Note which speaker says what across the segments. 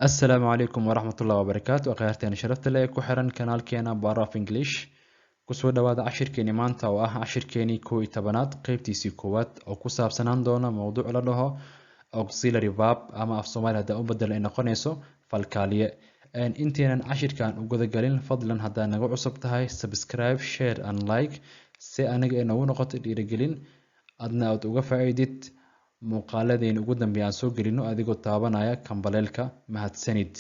Speaker 1: Asalaamu calaykum waraxmatullahi wabarakaatu. Akhyaarteena sharafta leh ee ku xiran kanaalkeena Bar of English, kusoo dhawaada cashirkeeni maanta oo ah cashirkeenii 11aad, qeybtiisii koowaad, oo ku saabsanaan doona mowduuc la dhaho auxiliary verb, ama af Soomaali haddaan u bedel ay noqonayso falkaaliye. Intaynan cashirkan u gudagalin, fadlan haddaa naga cusub tahay, subscribe, share and like, si aniga ay noogu noqoto dhiirigelin, adna aad uga faa'iidid muuqaaladeena ugu dambeeya aan soo gelino, adigoo taabanaya kambaleelka. Mahadsanid.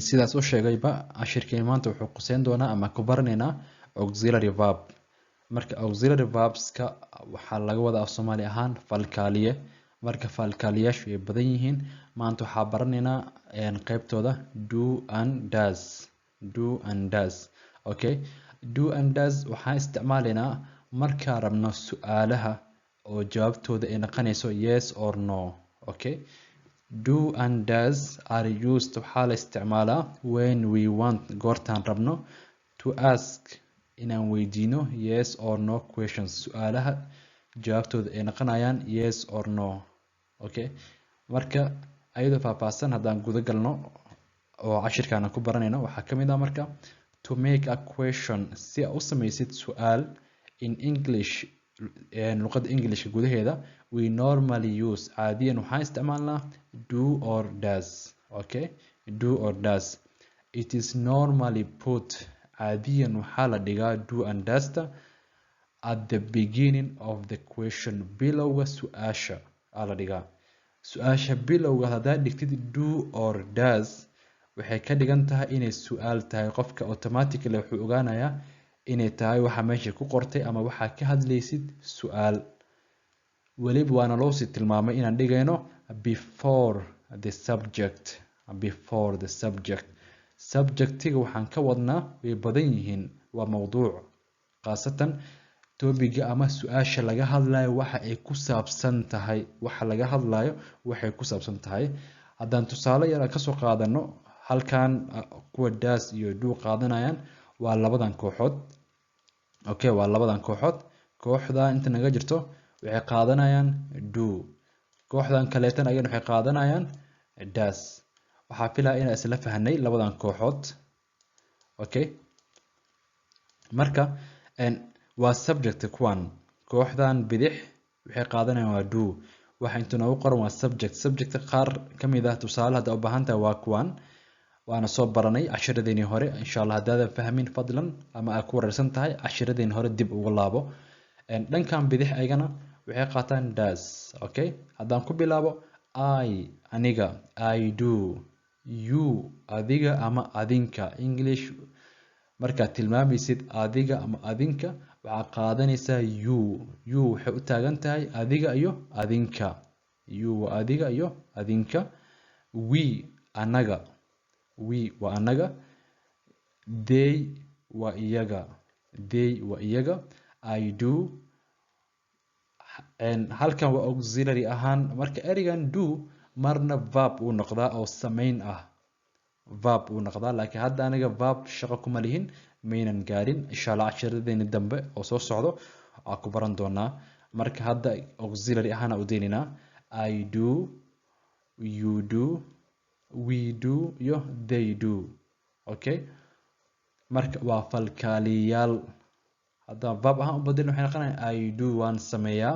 Speaker 1: Sidaas u sheegayba, cashirkeen maanta wuxuu quseyn doonaa ama ku baranaynaa auxiliary verb. Marka auxiliary verbska waxaa laga wadaa af Soomaali ahaan falkaaliye. Marka falkaaliyaashu ay badan yihiin, maanta waxaa baranaynaa qeybtooda do and does. Do and does, okay. Do and does waxaan isticmaalaynaa markaa rabno su-aalaha oo jawaabtooda ay noqonayso yes or no. Okay, do and does are used, waxaa la isticmaalaa, when we want, goortaan rabno, to ask, inaan weydiino, yes or no questions, su-aalaha jawaabtooda ay noqonayaan yes or no. Okay, marka ayadoo faahfaahsan haddaan guda galno oo cashirkaan ku baranayno, waxaa ka mid ah marka to make a question, si aad u samaysid su-aal, in English, luqadda Englishka gudaheeda, we normally use, caadiyan waxaan isticmaalnaa, do or does. Okay, do or does. It is normally put, caadiyan waxaa la dhigaa do and doesta, at the beginning of the question, bilowga su-aasha aa la dhigaa. Su-aasha bilowga haddaad dhigtid do or does, waxay ka dhigan tahay inay su-aal tahay. Qofka automatically wuxuu ogaanayaa inay tahay waxa meesha ku qortay ama waxaa ka hadlaysid su-aal. Weliba waana loo sii tilmaamay inaan dhigayno before the subject. Before the subject, subjectiga waxaan ka wadnaa way badan yihiin, waa mowduuc, khaasatan topiga ama su-aasha laga hadlayo waxa ay ku saabsan tahay, waxa laga hadlayo waxay ku saabsan tahay. Haddaan tusaale yar kasoo qaadano halkan, kuwa does iyo do qaadanayaan waa labadan kooxood. Okay, waa labadan kooxood. Kooxda inta naga jirto waxay qaadanayaan do, kooxdan kaleetan ayagana waxay qaadanayaan does. Waxaa filaya inaan isla fahnay labadan kooxood. Okay, marka waa subject kuwan. Kooxdan bidix waxay qaadanayaan waa do. Waxa inta noogu qoran waa subject. Subject qaar kamid ah tusaale hadda u baahan tahay waa kuwan, waana soo baranay cashiradeenii hore. Insha Allah haddaadan fahmin, fadlan, ama aad ku wareersan tahay, cashiradeenii hore dib ugu laabo. Dhankan bidix ayagana waxay qaataan does. Okay, haddaan ku bilaabo I, aniga, I do. You, adiga ama adinka. English markaad tilmaamaysid adiga ama adinka, waxaad qaadanaysaa you. You waxay u taagan tahay adiga iyo adinka. You waa adiga iyo adinka. We, anaga. We waa anaga. They waa iyaga. They waa iyaga. I do, halkan waa auxiliary ahaan. Marka ereygan do marna verb uu noqdaa oo samayn ah, verb uu noqdaa, laakiin hadda aniga verb shaqo kuma lihin, maynan gaarin. Insha Allah cashiradeeni dambe oo soo socdo waa ku baran doonaa. Marka hadda auxiliary ahaan u deynaynaa. I do, you do, we do iyo they do. Okay, marka waa falkaaliyaal. Haddaan verb ahaan u bedelin, waxay noqonaya I do, waan sameeyaa;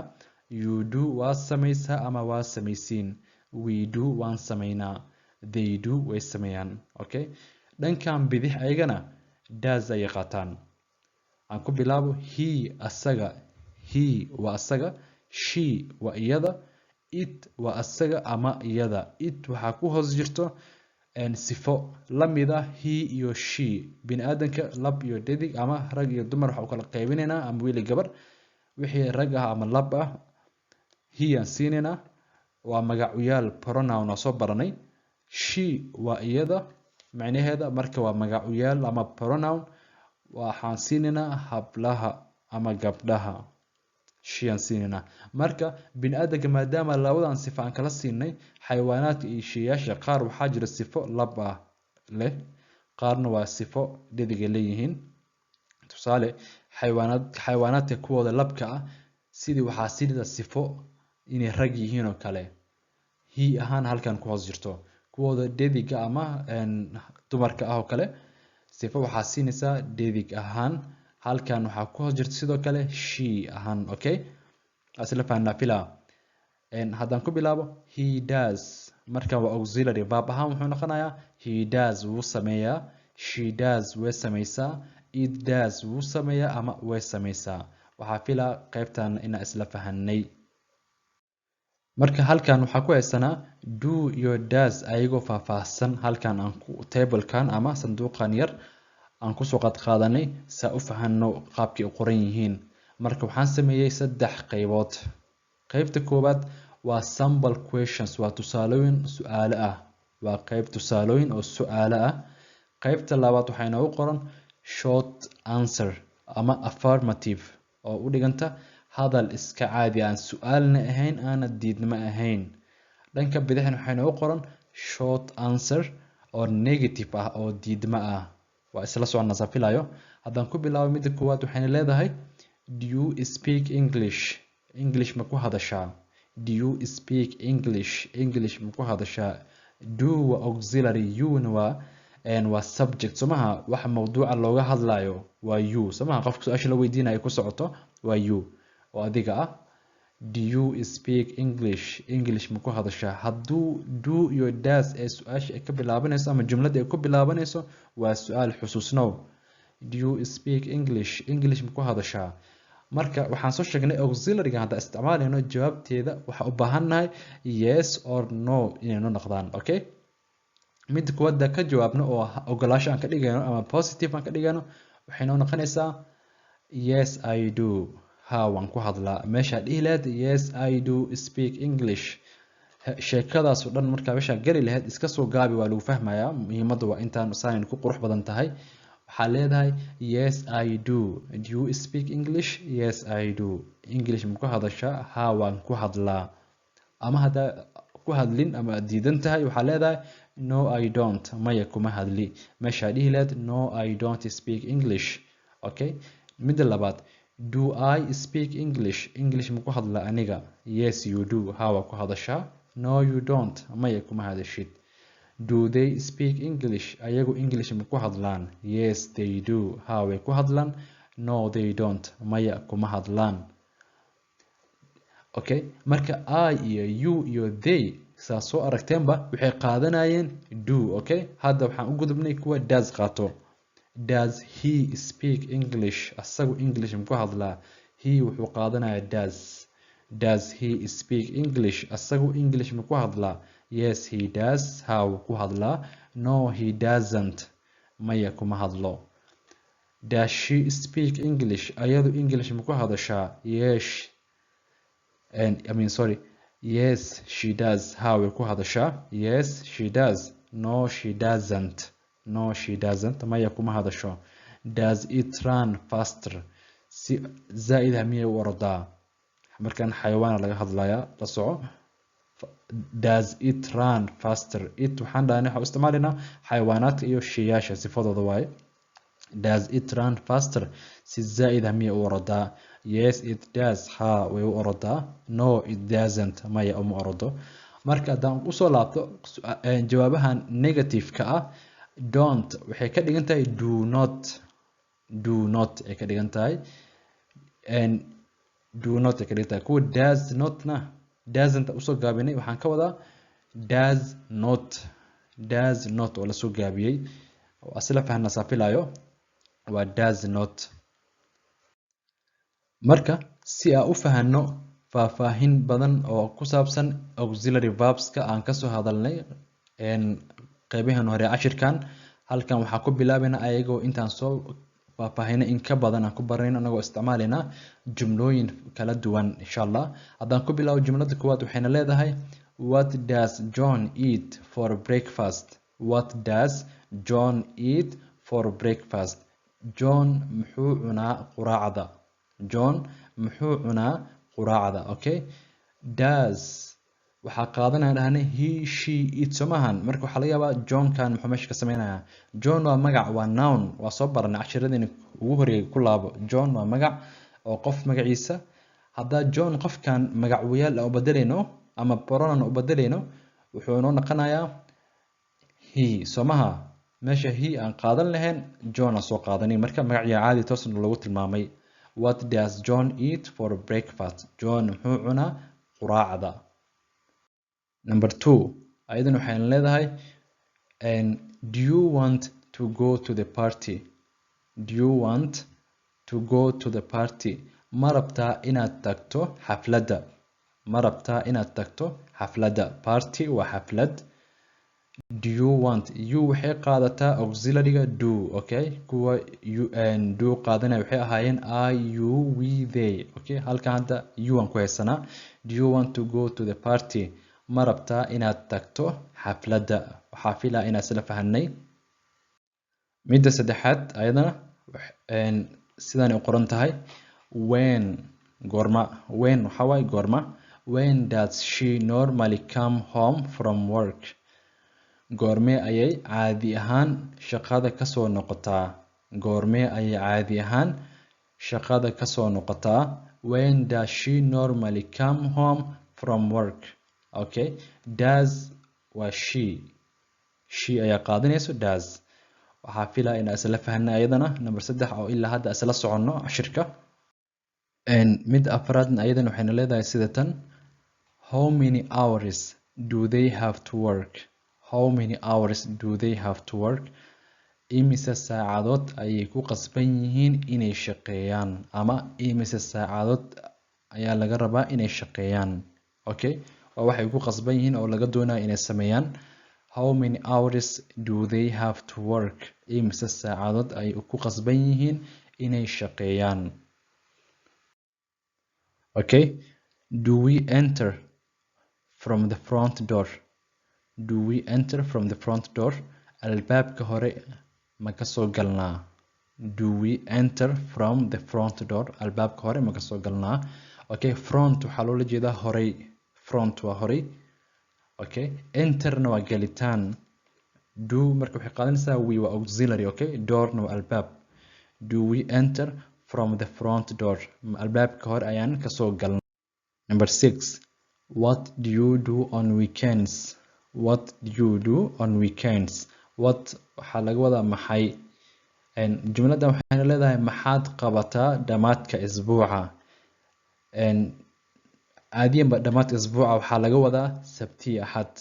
Speaker 1: you do, waa samaysaa ama waa samaysiin; we do, waan sameynaa; they do, way sameeyaan. Okay, dhankan bidix ayagana does ayay qaataan. Aan ku bilaabo he, asaga. He waa asaga, she waa iyada, it waa asaga ama iyada. It waxaa ku hoos jirto sifo lamid ah he iyo she. Bini aadanka lab iyo dhedig ama rag iyo dumar waxa u kala qaybinaynaa, ama wiil iyo gabar. Wixii rag ah ama lab ah he aan siinaynaa, waa magacuyaal, pronoun oo soo baranay. She waa iyada macnaheeda, marka waa magacuyaal ama pronoun, waxaan siinaynaa hablaha ama gabdhaha, she aan siinaynaa. Marka bini aadanka maadaama labadan sifo aan kala siinay, xayawaanaadka iyo sheeyaasha qaar waxaa jira sifo lab ah leh, qaarna waa sifo dhediga leeyihiin. Tusaale, xayawaanaadka kuwooda labka ah sidii waxaa siinaysa sifo inay rag yihiin oo kale, he ahaan halkan ku hoos jirto. Kuwooda dhediga ama dumarka ah oo kale, sifo waxaa siinaysaa dhedig ahaan. Halkan waxaa ku hoos jirta sidoo kale she ahaan. Okay, asla fahnaa filaa. Haddaan ku bilaabo he does, markan waa auxiliary verb ahaan wuxuu noqonayaa he does, wuu sameeyaa; she does, way sameysaa; it does, wuu sameeyaa ama way sameysaa. Waxaa filaa qaybtan inaan isla fahanay. Marka halkan waxaa ku haysanaa do iyo does ayagoo faahfaahsan. Halkan aan ku tablekan ama sanduuqan yar aan kusoo qadqaadanay saa u fahanno qaabkay u qoran yihiin. Marka waxaan sameeyey saddex qaybood. Qaybta koowaad waa sample questions, waa tusaalooyin su-aalo ah, waa qayb tusaalooyin oo su-aalo ah. Qaybta labaad waxaa inoogu qoran short answer ama affirmative, oo u dhiganta hadal iska caadi aan su-aalna ahayn, aana diidmo ahayn. Dhanka bidixna waxaa inoogu qoran short answer oo negative ah, oo diidmo ah. Waa isla soconnaa saa filayo. Haddaan ku bilaabo midda koowaad, waxayna leedahay: Do you speak English? English ma ku hadashaa? Do you speak English? English ma ku hadashaa? Do waa auxiliary, you-na waa subject, somaha? Waxa mawduuca looga hadlayo waa you, somaha? Qofka su-aasha la weydiinayo ku socoto waa you, oo adiga ah. Do you speak English? English ma ku hadashaa? Hadduu do iyo does ee su-aasha ay ka bilaabanayso ama jumladda ay ku bilaabanayso, waa su-aal, xusuusnow. Do you speak English? English ma ku hadashaa? Marka waxaan soo sheegnay auxiliaryga haddaan isticmaalayno, jawaabteeda waxaa u baahannahay yes or no inayno noqdaan. Okay, midda koowaad ka jawaabno oo ogolaasho aan ka dhigayno ama positive aan ka dhigayno, waxay noo noqonaysaa yes, I do, ha, waan ku hadlaa. Meeshaa dhihi lahayd yes, I do speak English, sheekadaas oo dhan markaa meeshaa geli lahayd, iska soo gaabi, waa lagu fahmayaa. Muhiimadda waa intaan saan ku qurux badan tahay. Waxaa leedahay yes, I do. Do you speak English? Yes, I do. English ma ku hadashaa? Ha, waan ku hadlaa. Ama haddaa ku hadlin ama aad diidan tahay, waxaa leedahay no, I don't, maya, kuma hadli. Meeshaa dhihi lahayd no, I don't speak English. Okay, midda labaad: Do I speak English? English ma ku hadla aniga? Yes, you do, ha, waa ku hadashaa. No, you don't, maya, kuma hadashid. Do they speak English? Ayagu English ma ku hadlaan? Yes, they do, ha, way ku hadlaan. No, they don't, maya, kuma hadlaan. Okay, marka I iyo you iyo they, saa soo aragteenba, waxay qaadanayeen do. Okay, hadda waxaan u gudubnay kuwa does qaato. Does he speak English? Asagu English ma ku hadlaa? He wuxuu qaadanayaa does. Does he speak English? Asagu English ma ku hadlaa? Yes, he does, ha, wuu ku hadlaa. No, he doesn't, maya, kuma hadlo. Does she speak English? Ayadu English ma ku hadashaa? Yes, and I mean, sorry, yes, she does, ha, way ku hadashaa. Yes, she does. No, she doesn't. No, she doesn't, maya, kuma hadasho. Does it run faster? Si zaa'id ah miyay u ordaa? Markan xayawaana laga hadlayaa, la soco. Does it run faster? It waxaan dhahnay waxaan u isticmaalaynaa xayawaanaadka iyo sheeyaasha sifadooda waaye. Does it run faster? Si zaa'id ah miyay u orodaa? Yes, it does, ha, way u orodaa. No, it doesn't, maya, uma orodo. Marka haddaan usoo laabto jawaabahan negative-ka ah, don't waxay ka dhigan tahay do not. Do not ay ka dhigan tahay, do not ay ka dhigan tahay. Kuwa does not-na, doesn't usoo gaabinay, waxaan ka wadaa does not. Does not oo lasoo gaabiyey, asla fahna saafilayo, waa does not. Marka si aan u fahanno faahfaahin badan oo ku saabsan auxiliary verbs-ka aan kasoo hadalnay qeybahan hore cashirkan, halkan waxaa ku bilaabaynaa ayagoo intaan soo faahfaahinay in ka badan aan ku baranayno, anagoo isticmaalaynaa jumlooyin kala duwan, insha Allah. Haddaan ku bilaabo jumlada koowaad, waxayna leedahay: What does John eat for breakfast? What does John eat for breakfast? John muxuu cunaa quraacda? John muxuu cunaa quraacda? Okay, does waxaa qaadanaya dhahnay he, she, it, soo maahan? Marka waxaa laga yaabaa Johnkan muxuu meesha ka sameynayaa? John waa magac, waa noun, waa soo baranay cashiradii ugu horeeyay, ku laabo. John waa magac oo qof magaciisa. Haddaa John qofkan magacwayaal u bedelayno ama pronoun u bedelayno, wuxuu noo noqonayaa He, soo maha? Meesha he aan qaadan lahayn, John aan soo qaadanay. Marka magaciya caadi toosna lagu tilmaamay. What does John eat for breakfast? John muxuu cunaa quraacda? Number two ayadan waxayna leedahay, do you want to go to the party? Do you want to go to the party? Ma rabtaa inaad tagto xafladda? Ma rabtaa inaad tagto xafladda? Party waa xaflad. Do you want, you waxay qaadataa auxiliaryga do. Okay, kuwa you do qaadanaya waxay ahaayeen I, you, we, they. Okay, halkan hadda you aan ku haysanaa. Do you want to go to the party? Ma rabtaa inaad tagto xafladda? Waxaa filaa inaad isla fahanay. Midda saddexaad ayadana sidaan u qoran tahay. When, goorma. When waxaa waaye goorma. When does she normally come home from work? Goormee ayay caadi ahaan shaqada kasoo noqotaa? Goormee ayay caadi ahaan shaqada kasoo noqotaa? When does she normally come home from work? Okay, does waa she. She ayaa qaadanayso does. Waxaa filaa inaan isla fahanay ayadana number saddex oo ilaa hadda isla soconno cashirka. Mid afraadna ayadana waxayna leedahay sida tan: How many hours do they have to work? How many hours do they have to work? Imise saacadood ayay ku qasban yihiin inay shaqeeyaan, ama imise saacadood ayaa laga rabaa inay shaqeeyaan? Okay, waa waxay ku qasban yihiin oo laga doonayo inay sameeyaan. How many hours do they have to work? Imise saacadood ay ku qasban yihiin inay shaqeeyaan? Okay. Do we enter from the front door? Do we enter from the front door? Albaabka hore ma kasoo galnaa? Do we enter from the front door? Albaabka hore ma kasoo galnaa? Okay, front waxaa loola jeedaa horey. Front waa horey. Okay, enterna waa galitaan. Do marka waxay qaadanaysaa we, waa auxiliary. Okay, doorna waa albaab. Do we enter from the front door? Albaabka hore ayaan kasoo galnaa? Number six: What do you do on weekends? What do you do on weekends? What waxaa laga wadaa maxay. Jumladan waxayna leedahay, maxaad qabataa dhamaadka isbuuca? Caadiyanba dhamaadka isbuuca waxaa laga wadaa Sabti, Axad.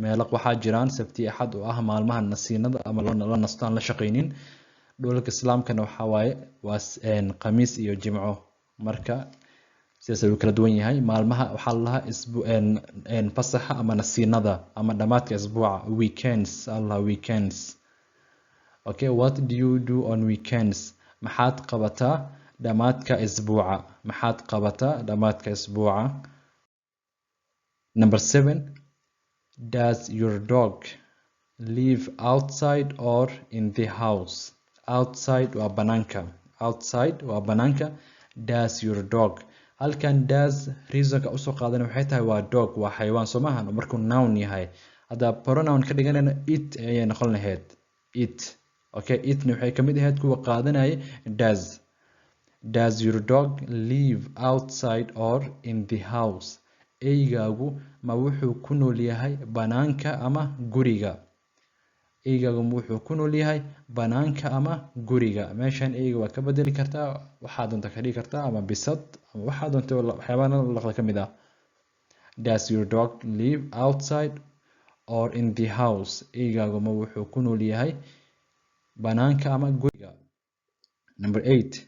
Speaker 1: Meelo waxaa jiraan Sabti, Axad oo ah maalmaha nasiinada ama la nasto, aan la shaqaynin. Dhulalka Islaamkana waxaa waaye waa Khamiis iyo Jimco. Marka sidaas ayuu kala duwan yahay maalmaha. Waxaa la lahaa isbu fasaxa ama nasiinada ama dhamaadka isbuuca, weekends allah, weekends. Okay, what do you do on weekends? Maxaad qabataa dhamaadka isbuuca? Maxaad qabataa dhamaadka isbuuca? Number seven: Does your dog live outside or in the house? Outside waa banaanka. Outside waa banaanka. Does your dog, halkan does reasonka usoo qaadan waxay tahay waa dog, waa xayawaan, soo maahan? Markuu noun yahay, hadda pronoun ka dhiganayna, it ayay noqon lahayd, it. Okay, itna waxay kamid ahayd kuwa qaadanaya does. Does your dog live outside or in the house? Eygaagu ma wuxuu ku nool yahay banaanka ama guriga? Eygaagu ma wuxuu ku nool yahay banaanka ama guriga? Meeshan eyga waa ka bedeli kartaa, waxaa doonta ka dhigi kartaa, ama bisad ama waxaa doonta, waxyaabaha laqda ka mid ah. Does your dog live outside or in the house? Eygaagu ma wuxuu ku nool yahay banaanka ama guriga? Number eight: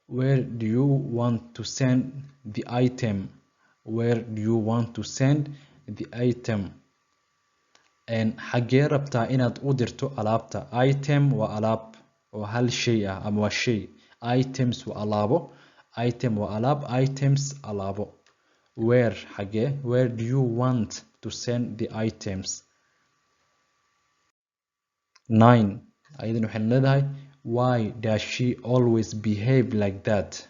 Speaker 1: Where do you want to send the item? Where do you want to send the item? Xagee rabtaa inaad u dirto alaabta? Item waa alaab oo hal shay ah ama waa shay. Items waa alaabo. Item waa alaab, items alaabo. Where, xagee. Where do you want to send the items? Nine ayadan waxay leedahay: Why does she always behave like that?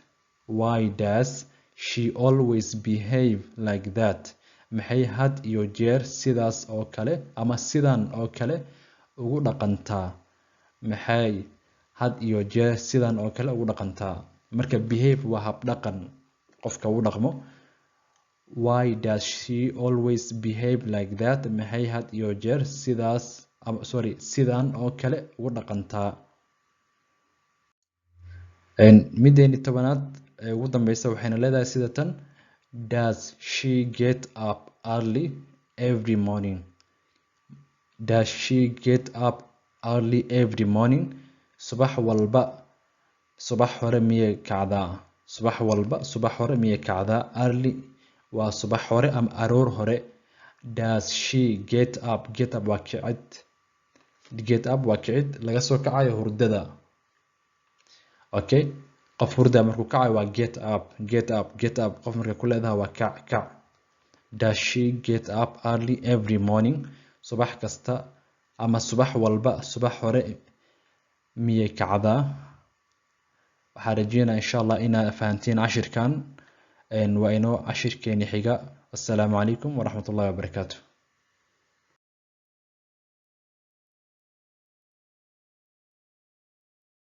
Speaker 1: Why does she always behave like that? Maxay had iyo jeer sidaas oo kale ama sidan oo kale ugu dhaqantaa? Maxay had iyo jeer sidan oo kale ugu dhaqantaa? Marka behave waa habdhaqan qofka u dhaqmo. Why does she always behave like that? Maxay had iyo jeer sidaas ama, sorry, sidan oo kale ugu dhaqantaa. Mideeni 10aad ee ugu dambeysa waxayna leedahay sida tan: Does she get up early every morning? Does she get up early every morning? Subax walba subax hore miyay kacdaa? Subax walba subax hore miyay kacdaa? Early waa subax hore ama aroor hore. Does she get up? Get up waa kicid. Get up waa kicid laga soo kacayo hurdada. Okay, qof hurda markuu kacayo waa get up, get up, get up. Qof markay ku leedahay waa kac, kac. Does she get up early every morning? Subax kasta ama subax walba subax hore miyay kacdaa? Waxaan rajeynaya, insha Allah, inaad fahantiin cashirkan. Waa inoo cashirkeeni xiga. Assalaamu calaykum waraxmatullahi wabarakaatu.